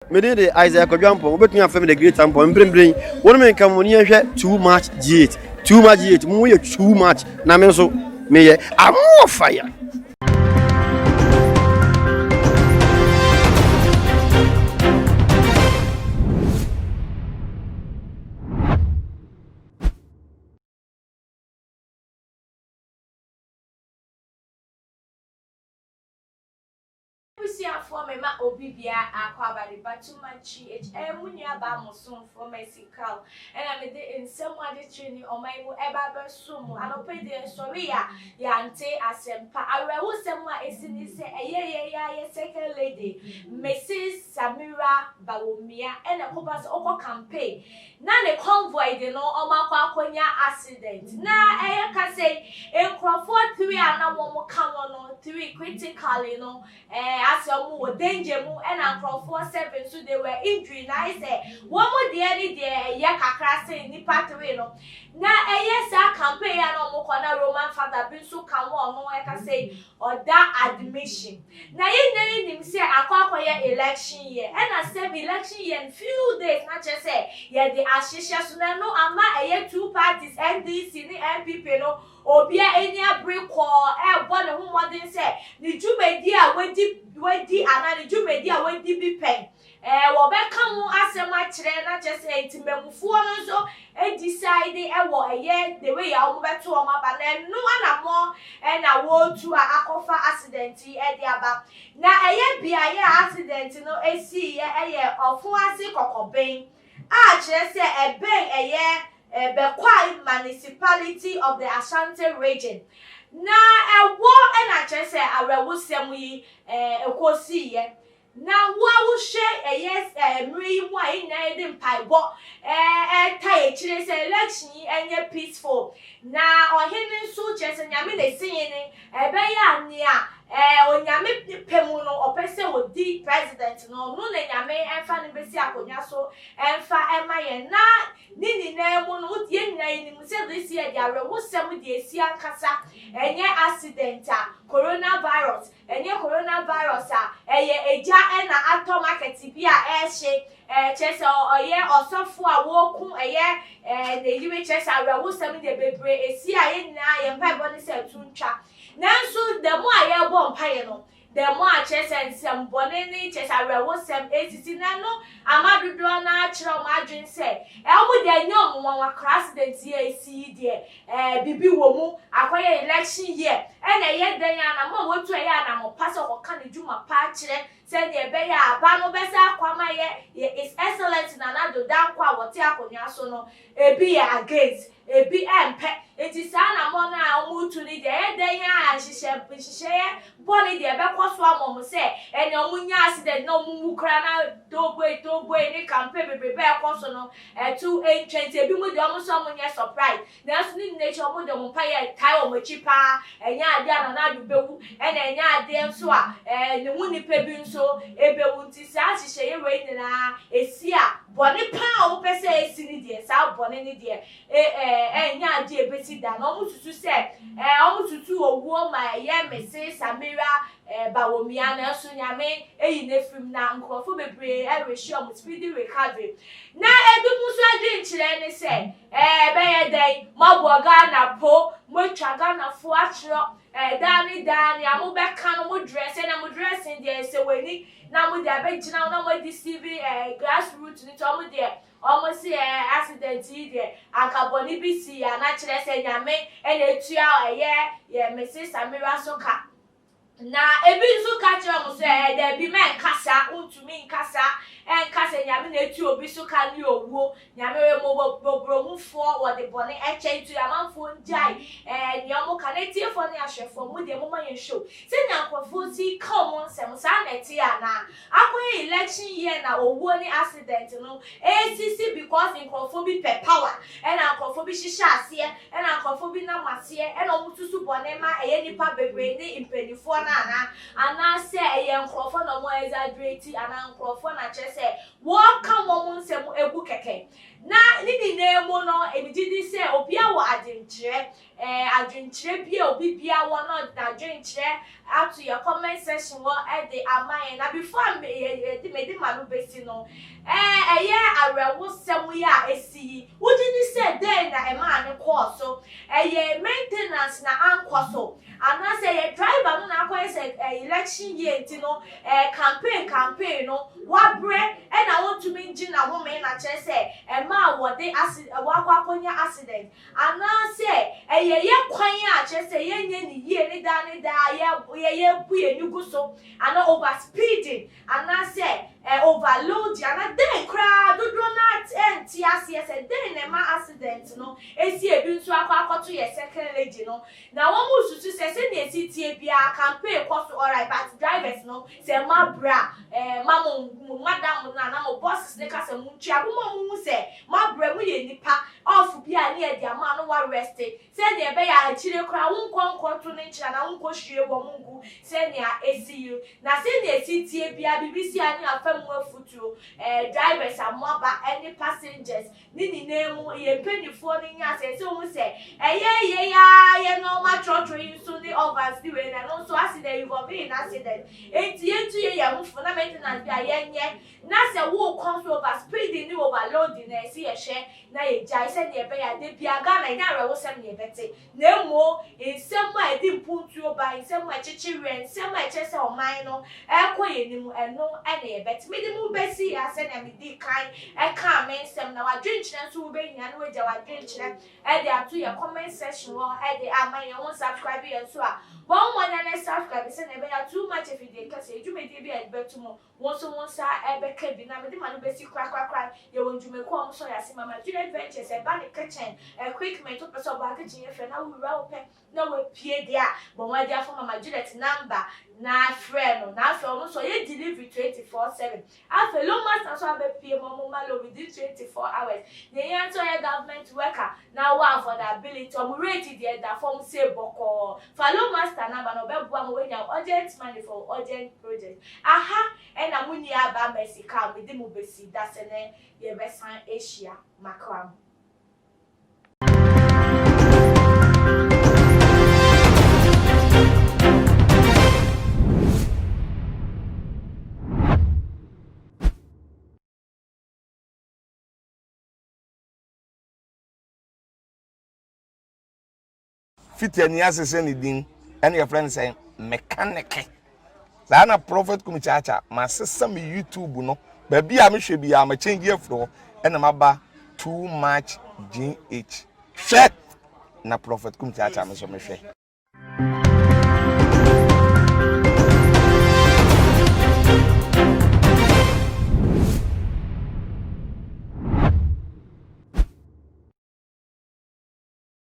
Me din de Isaiah Kwadwo Ampong, wobɛtumi afrɛ me The Great Ampong. Mprempren, wo ne me nka mo ni yɛnhwɛ Too Much G8. Too Much G8, mo yɛ too much, na me nso meyɛ I'm fire. Abusuafoɔ me ma obi biara akɔ aba de ba to ma GH ɛyɛ mo nua baa mo somfoɔ Mercy Kaw ɛna me de nsɛm mu adekyere ne ɔman yi mu ɛba abɛso mo anɔpa yi deɛ yɛsɔre yɛ a yɛante asɛmpa awerɛhosɛm a ɛsi ne sɛ ɛyɛ yɛ yɛ yɛ second lady Mrs Samira Bawumia ɛna ɛkɔba sɛ ɔkɔ campaign na ne convoy de no ɔmo akɔ akɔnya accident na ɛyɛ kasa yi nkurɔfoɔ three a na wɔn ka ho no three critically no asɛ ɔmo wɔ danger mu, ɛna nkurɔfoɔ seven nso they were injury, na ayɛ sɛ wɔn deɛ ne deɛ ɛyɛ kakra sen nipa three no. Na ɛyɛ saa campaign a na ɔmo kɔ na Roman father bi nso ka ho a ɔno ɛkasa yi ɔda admission. Na yɛn nyinaa yɛnim sɛ akɔ akɔyɛ election year, ɛna sɛ election year no few days na kyerɛ sɛ yɛde ahyehyɛ so, na ɛno ama ɛyɛ two parties, NDC ne NPP no, obia ani abere kɔɔ ɛrebɔ ne ho mmɔden sɛ ne dwumadi a wadi anaa ne dwumadi a wadi bi pɛn wɔbɛka ho asɛm akyerɛ, na kyerɛ sɛ ntimamufoɔ no nso decide ɛwɔ ɛyɛ the way a wɔbɛto wɔn aba. Na ɛno anammɔ ɛna wɔretu a akɔfa accident yi ɛde aba. Na ɛyɛ beaeɛ a accident no esiiɛ ɛyɛ Ɔfo Ase Kɔkɔbɛn a kyerɛ sɛ ɛbɛn ɛyɛ Bekwai Municipality of the Ashanti Region, na ɛwɔ ɛna kyerɛ sɛ awerɛwosɛm yi ɛkɔsiiɛ. Na wo a wohwɛ ɛyɛ mmerɛ yi mu a yɛn nyinaa yɛde mpaebɔ ɛta akyire sɛ election yi ɛnyɛ peaceful, na ɔhene nso kyerɛ sɛ Nyame na esi hene, ɛbɛyɛ a nea Onyame pɛ mu no ɔpɛ sɛ odi president no, ɔno na Nyame ɛmfa no bɛsi akonnwa so ɛmfa ɛma yɛn. Na ne nyinaa mu no, yɛn nyinaa yɛnim sɛ this year de awerɛhosɛm de esi ankasa. Ɛnyɛ accident a coronavirus, ɛnyɛ coronavirus a ɛyɛ egya ɛna atɔ market bi a ɛɛhye, kyerɛ sɛ ɔyɛ ɔsɔfo a wɔɔko ɛyɛ ne yere. Kyerɛ sɛ awerɛhosɛm deɛ bebree esi a yɛn nyinaa yɛn mpaebɔ ne sɛ ɛto ntwa. Nanso dɛm a yɛrebɔ mpaeɛ no, dɛm a kyerɛ sɛ nsɛmbɔne ne kyerɛ sɛ awerɛhosɛm esisi, na no ama dodoɔ no akyerɛ wɔn adwene sɛ ɛwɔ deɛ ɛnyɛ wɔn nwanwa koraa. Accident yi a esi yi deɛ, bibi wɔ mu. Akɔyɛ election year, ɛna ɛyɛ dan a anamɔ a wɔtu ɛyɛ anamɔ pa sɛ ɔkɔka ne dwuma pa akyerɛ sɛdeɛ ɛbɛyɛ a aba no bɛsɛ akɔ ama yɛ His Excellence Nana Addo Dankwa a wɔte akonnwa so no. Ebi yɛ against, ebi ɛmpɛ, nti saa anamɔ no a wɔretu no deɛ, ɛyɛ dan a nhyehyɛeɛ bɔne deɛ ɛbɛkɔ so ama wɔn sɛ ɛnea wɔn nya accident na wɔn wu koraa na toboe toboe ne campaign bebrebe a ɛkɔ so no ɛto ntwa. Nti ebi mu deɛ, wɔn nso wɔn nyɛ surprise, nanso ne nyinaa akyi wɔn de wɔn mpa yɛ tae wɔn akyi paa. Ɛnyɛ adeɛ a Nana Addo bɛwu, ɛna ɛnyɛ adeɛ nso a ne ho nipa bi nso ɛbɛwu. Nti saa nhyehyɛeɛ wei nyinaa esi a, bɔne paa a wɔpɛ sɛ esi ne deɛ, saa bɔne ne deɛ ɛnyɛ adeɛ ebesi da. Na wɔn susu sɛ wɔn susu owuo ma ɛyɛ Mrs Samira Bawumia, nanso Nyame eyi n'efirim na nkurɔfoɔ bebree ɛrehyɛ wɔn speedy recovery. Na ebi mu nso adwenkyerɛ ne sɛ ɛbɛyɛ dɛn moabɔ Ghana po, moatwa Ghanafoɔ akyerɛ daa ne daa nea mobɛka no, mo dress na mo dressing deɛ ɛsɛ w'ani na mo de abɛgyina na mo deceive grassroot no. Nti ɔmo deɛ ɔmo si accident yi deɛ, anka bɔne bi si ya na kyerɛ sɛ Nyame ɛna etua ɛyɛ yɛ Mrs Samira so ka. Na ebi nso ka kyerɛ ɔmo sɛ dɛbi, mɛ nkasa, ntumi nkasa ɛnka sɛ Nyame na etu obi so ka ne owuo. Nyame yɛ mmɔborɔhufoɔ, wɔde bɔne ɛkyɛ, nti amanfoɔ ngyae nea ɔmo ka. Na etiefoɔ ne ahwɛfoɔ, mo deɛ mo ma yɛn show sɛnea nkurɔfoɔ si ka ɔmo nsɛm saa na ɛte anaa akɔyɛ election year na owuo ne accident no esisi because nkurɔfoɔ bi pɛ power, ɛna nkurɔfoɔ bi hyehyɛ aseɛ, ɛna nkurɔfoɔ bi nam aseɛ, ɛna ɔmo susu bɔne ma ɛyɛ nipa bebree ne mpanimfoɔ no anaa anaasɛ ɛyɛ nkurɔfoɔ na ɔmo exaggerate anaa nkurɔfoɔ na kyerɛ sɛ wɔka wɔn nsɛm egu kɛkɛ? Na ne nyinaa mu no, ebi gye di sɛ obiara wɔ adwenkyerɛ. Ɛɛ adwenkyerɛ bi a obi biara wɔ na ɔde n'adwenkyerɛ ato yɛ comment section hɔ de ama yɛn. Na before a me yɛ yɛde mede m'ano besi no, ɛɛ ɛyɛ awerɛhosɛm yi a esi yi, wogye di sɛ dɛn na ɛmaa no kɔɔ so? Ɛyɛ maintenance na ankɔ so? Anaasɛ ɛyɛ driver no na akɔyɛ sɛ ɛɛ election year nti no, ɛɛ campaign campaign no, wabrɛ ɛna ontumi ngye n'ahome na kyerɛ sɛ ɛmaa wɔde accident wakɔ akɔnya accident? Anaasɛ ɛyɛ yɛn kwan a kyerɛ sɛ yɛnyɛ no yie ne daa ne daa yɛ yɛ yɛbu yɛn ani gu so anaa over speeding anaasɛ ɛ overloading anaa dɛn koraa dodoɔ no ara nte aseɛ sɛ dɛn na ɛma accident no ɛsi ebi nso akɔ akɔto yɛ second lady no na wɔn resusu sɛ sɛnea ɛsi teɛ biara campaign kɔ so alright but drivers no sɛ moabrɛ a ɛɛ ma mo mo madam no anaa mo bosses no ka sɛ montua momma wɔn hu sɛ moabrɛ moyɛ nnipa Off bi a ne yɛde ama no wa rest sɛnea ɛbɛyɛ a akyire koraa wonkɔ nkɔto no nkyene anaa wonkɔ hwie wɔn ngu sɛnea ɛsi yi na sɛnea ɛsi teɛ biara biribi si a ne afa mu afutuo eh, drivers a moaba ɛne passengers ne nyinaa mu yɛn mpanimfoɔ no nyɛ asɛ sɛ wohu sɛ ɛyɛ yɛ ya yɛ normal trɔtrɔ yi nso ne overs ne wei na ɛno nso accident involve in accident enti yɛntu yɛ yɛn ho fo na maintenance bi a yɛnyɛ Na sɛ wokɔ nso over speeding ne overloading na ɛsɛ yɛhwɛ na yɛgyae sɛdeɛ ɛbɛyɛ a da biara Ghana ɛnyɛ awerɛhosɛm na yɛbɛte na mmom nsɛm a ɛde mpuntuo ba, nsɛm a ɛkyekye werɛ, nsɛm a ɛkyerɛ sɛ ɔman no ɛrekɔ yɛn anim ɛno na yɛbɛte. Mede mo bɛsi ha sɛdeɛ medii kan ɛkaa me nsɛm na w'adwenkyerɛ nso wobɛhia na woagya w'adwenkyerɛ de ato yɛn comment section hɔ de ama yɛn. Wo nsubscribe yɛn nso a bɔ wo mmɔden na subscribe sɛdeɛ ɛbɛyɛ a too much afidie kɛseɛ dwumadie bi a yɛde bɛto mu Wo nso wo nsa bɛka bi na mede m'ano bɛsi korakorakora. Yɛwɔ ndwumakuo a wɔsɔ yɛn ase, Mama Juliet Ventures, ɛba ne kitchen equipment, wopɛ sɛ ɔbaa kitchen yɛ fɛ na wowura wopɛ na wapue deɛ a, bɔ mmɔden afa Mama Juliet number na frɛ no. Na afei ɔno nso ɔyɛ delivery 24/7. Afei Lomas nso abɛpue mu, wɔma loan within 24 hours. Nea ɛhia ne sɛ ɔyɛ government worker na wowɔ affordability, wɔn rate deɛ ɛda fam sei bɔkɔɔ. Fa Lomaster number na ɔbɛboa ma woanya wo urgent money for wo urgent project. Aha na mo nua baa Mercy kaa mede mo besi da sɛ nɛ yɛbɛsan ahyia makra mo. Fiti ani ase sɛ ne din ɛne yɛfrɛ no sɛ mekaneke saa na prophet kum kyaakya masesa me youtube no baabi a mehwɛ biara ma change afiri hɔ ɛna maba too much gh hwɛ na prophet kum kyaakya me nso mehwɛ.